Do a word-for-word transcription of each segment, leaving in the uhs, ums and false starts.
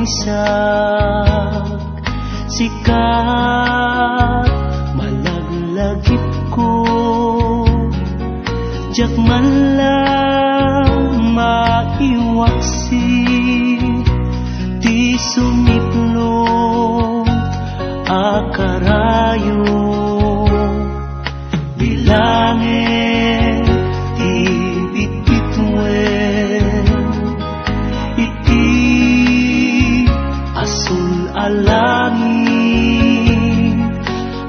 Isak, sikat, malaglagipko, diak man lang maiwaksi ti sumiplot a karayo. Bilangen ti bitbituen iti asul a langit,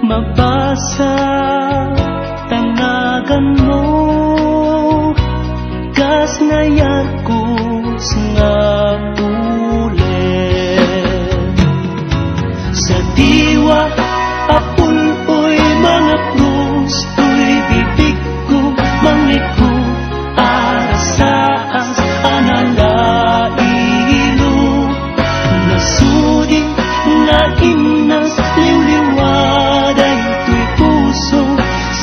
mabasa ta naganmo kas nayarkos nga ulen. Sa diwa a pul-oy, mangaprus toy bibigko, mangikko a rasaas a nalailo. Nasudi nga innas liwliwa daytoy puso,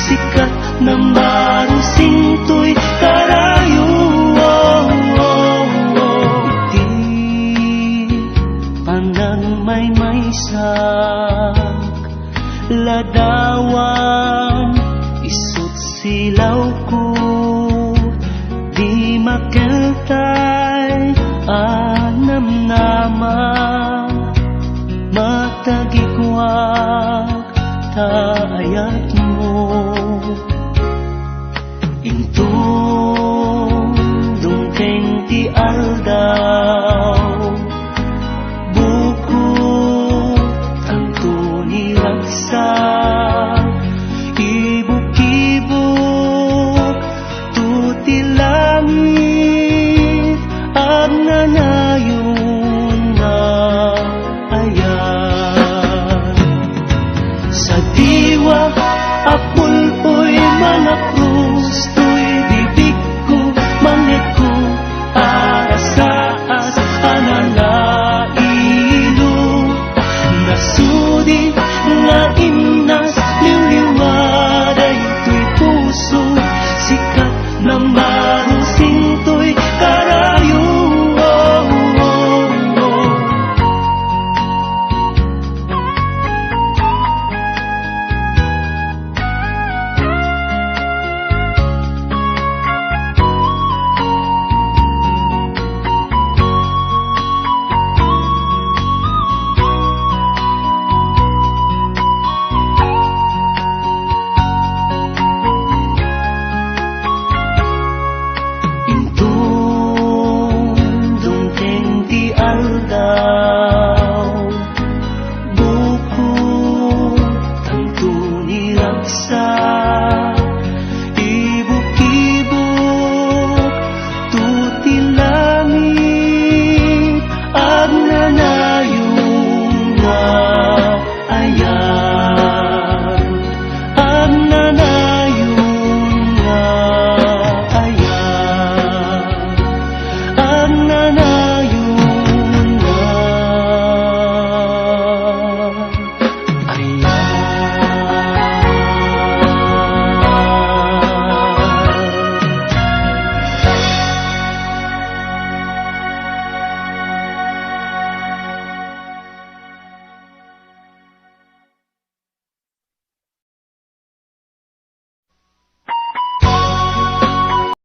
sikat na marusing toy karayo. Ti panagmaymaysak, ladawan, isu't silawko, di makeltay a namnama, matagikuak ta ayatmo. Inton dumteng ti aldaw, bukot tanto ni ragsak, ibukibok to ti langit.